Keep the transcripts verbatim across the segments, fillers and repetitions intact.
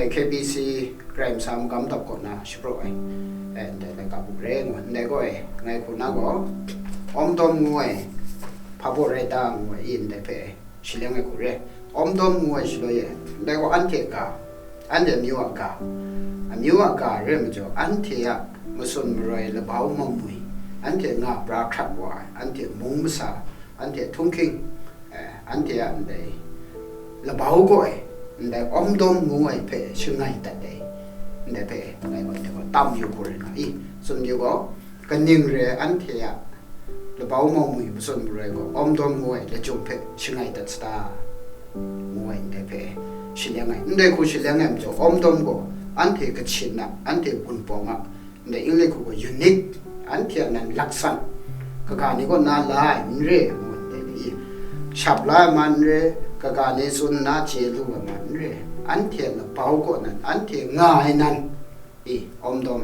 K B C Karai Masha Magam Dap kaw na shapraw ai, eh, ndai laika buk re ngu, ndai gaw e, ngai hku na gaw, Awmdawm ngu ai, hpa baw rai ta ngu ai, i ndai hpe shaleng ai hku re. Awmdawm ngu ai shaloi e, ndai gaw anhte ga, anhte amyu a ga, amyu a ga re ai majaw, anhte a matsun maroi labau mamwi, anhte nga pra hkrat wa ai, anhte mung masa, anhte htunghking, eh, anhte a ndai labau gaw e, ndai Awmdawm ngu ai hpe shangai dat ai, ndai hpe ngai gaw, ndai gaw tam yu hku rai nga i, tsun yu gaw, kaning re ai anhte a labau mamwi matsun maroi gaw Awmdawm ngu ai lachyum hpe shangai dat sata, ngu ai ndai hpe shaleng ai. Ndai hku shaleng ai majaw, Awmdawm gaw anhte Kachin a, anhte Wunpawng a, ndai English hku gaw unique, anhte a nan laksan, kaga ni kaw na la ai n re, ngu ndai ni i, shap la ai ma n re, kaga ni tsun nna chye lu ai ma n re, anhte a labau kaw nan, anhte nga ai nan, i, Awmdawm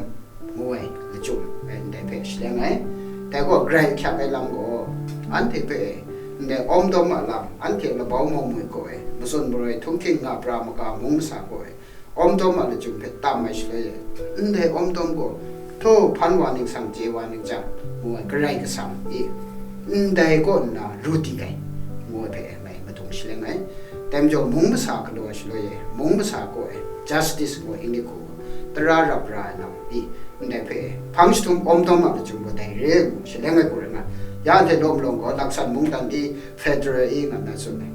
ngu ai lachyum, eh, ndai hpe shaleng ai. Dai gaw, grai ahkyak ai lam gaw, anhte hpe, ndai Awmdawm a lam, anhte labau mamwi gaw e, matsun maroi htunghking nga pra maga mung masa gaw e, Awmdawm a lachyum hpe tam ai shaloi e, ndai Awmdawm gaw, htaw hpan wa ningsang, chye wa ningsang, ngu ai Karai Kasang i, ndai kaw nna ru di ai, ngu ai hpe ngai madung shaleng ai. Dai majaw, mung masa galaw ai shaloi e, mung masa gaw e, justice ngu ai English hku gaw, tara rap ra ai lam i, ndai hpe, hpang jahtum Awmdawm a lachyum gaw dai re ngu shaleng ai hku rai nga, ya anhte lawm lawng gaw, laksan mungdan di, federal i ngat na tsun ai.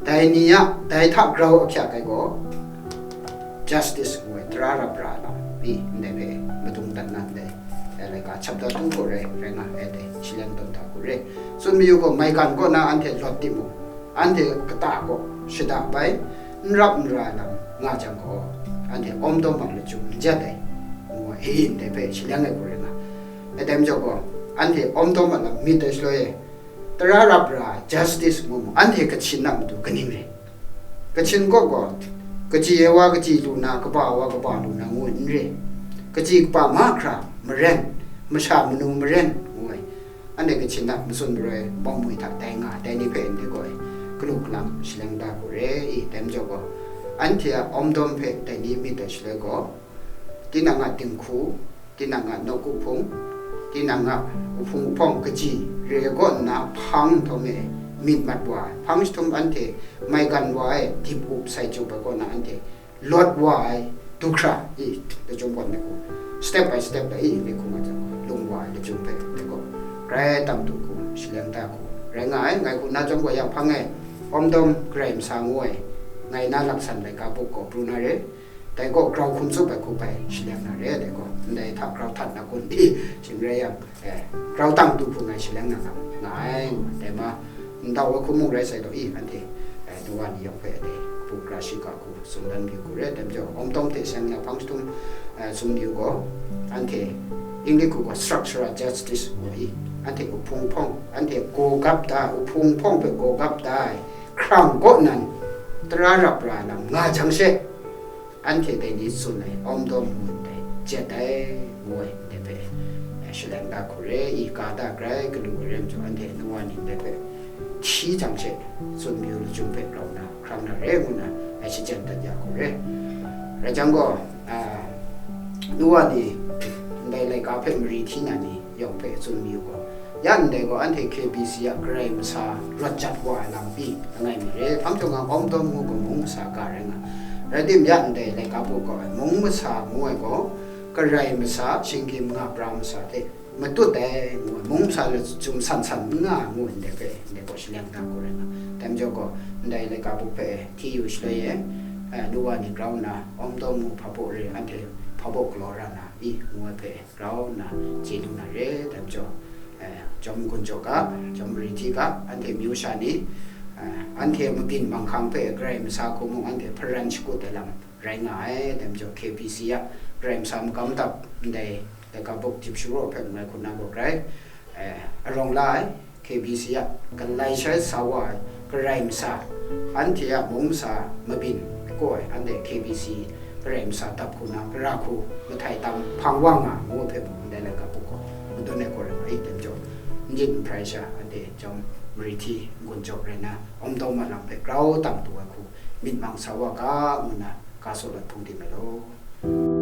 Dai ni a, dai hta grau ahkyak ai gaw, justice ngu ai, tara rap ra ai lam i, ndai hpe madung dat na ndai, eh, laika chapter two kaw rai, rai nga ai dai, shaleng tawn da hku re. Tsun mayu gaw, maigan kaw na anhte lawt timung, anhte kata kaw shada bai, n rap n ra ai lam nga jang gaw, anhte Awmdawm a lachyum n jet ai, ngu ai, i, ndai hpe shaleng ai hku rai nga. E, dai majaw gaw, anhte Awmdawm a lam myit ai shaloi e, tara rap ra ai, justice ngu mu, anhte Kachin a matu kaning re? Kachin kaw gaw, kachyi ai wa kachyi lu na, kaba ai wa kaba lu na ngu ai n re. Kachyi kaba mahkra maren, masha manu maren, ngu ai. Anhte Kachin a matsun maroi bawng mwi hta dai nga, dai ni hpe ndai gaw e, kalu kalang shaleng da hku re i, dai majaw gaw, anhte a Awmdawm hpe dai ni myit ai shaloi gaw, tinang a dinghku, tinang a nawku hpung, tinang a uhpung uhpawng kachyi re ai kaw nna hpang nhtawm e myit mat wa ai, hpang jahtum anhte maigan wa ai dip up sai jup ai kaw na anhte lawt wa ai du hkra i, lachyum gawn myit hku, step by step da i, myit hku nga jang, lung wa ai lachyum hpe myit gaw, grai tam du hku, shaleng da hku rai nga ai. Ngai hku na chyawm gaw, ya hpang e, Awmdawm Karai Masa ngu ai, ngai na laksan laika buk gaw pru na re. Dai gaw grau hkum tsup ai hku bai shaleng na re, dai gaw ndai hta grau htat na kun di, shing rai yang, eh, grau tang du hku ngai shaleng na lam nga ai, dai ma, ndau ai hkum mung rai sai daw i, anhte, eh, nu wa ni yawng hpe dai, kabu gara shiga hku tsun dan mayu hku re, dai majaw, Awmdawm hte seng na hpang jahtum, eh, tsun mayu gaw, anhte, English hku gaw structural justice ngu i, anhte uhpung hpawng, anhte gaw gap da, uhpung hpawng hpe gaw gap da ai, hkrang kaw nan, tara rap ra lam nga jang she, anhte dai ni tsun ai, Awmdawm ngu ndai, jet ai, ngu ai, ndai hpe, eh, shaleng da hku re, i ka da grai, galu ai rai majaw, anhte nu wa ni ndai hpe, hti jang she, tsun mayu lachyum hpe grau na, hkrang na re, ngu na, ai shajan dat ya hku re. Rai jang gaw, ah, nu wa ni, ndai laika hpe mari hti na ni yawng hpe tsun mayu gaw, ya ndai gaw anhte K B C a Karai Masa rawt jat wa ai lam pyi langai mi re, hpang jahtum nga Awmdawm ngu gaw mung masa ga rai nga. Rai tim, ya ndai laika buk gaw ai, mung masa ngu ai gaw, Karai Masa, shinggyim nga pra masa hte matut ai ngu ai, mung masa lachyum san san n nga ngu ai, ndai hpe, ndai gaw shaleng da hku rai nga. Dai majaw gaw, ndai laika buk hpe hti yu shaloi e, eh, nu wa ni grau nna, Awmdawm ngu hpa baw re, anhte hpa baw galaw ra na i, ngu ai hpe, grau nna chye lu na re, dai majaw, eh, chyawm gun jaw ga, chyawm mari hti ga, anhte myu sha ni, eh, anhte a mabyin manghkang hpe Karai Masa hku mung anhte hparan shakut ai lam rai nga ai, dai majaw K B C a Karai Masa magam dap ndai laika buk dip sharaw hpe ngai hku na gaw grai, eh, arawng la ai, K B C a galai shai sa wa ai Karai Masa, anhte a mung masa mabyin kaw ai, anhte K B C Karai Masa dap hku na, gara hku mahtai tam hpang wa nga ngu ai hpe mung, ndai laika buk gaw madun ai gaw rai nga i, dai majaw, n jin n hprai sha, anhte chyawm mari hti n-gun jaw rai na, Awmdawm a lam hpe grau tam du ai hku myit mang sa wa ga, ngu na, Aso lan hpung tim ai law.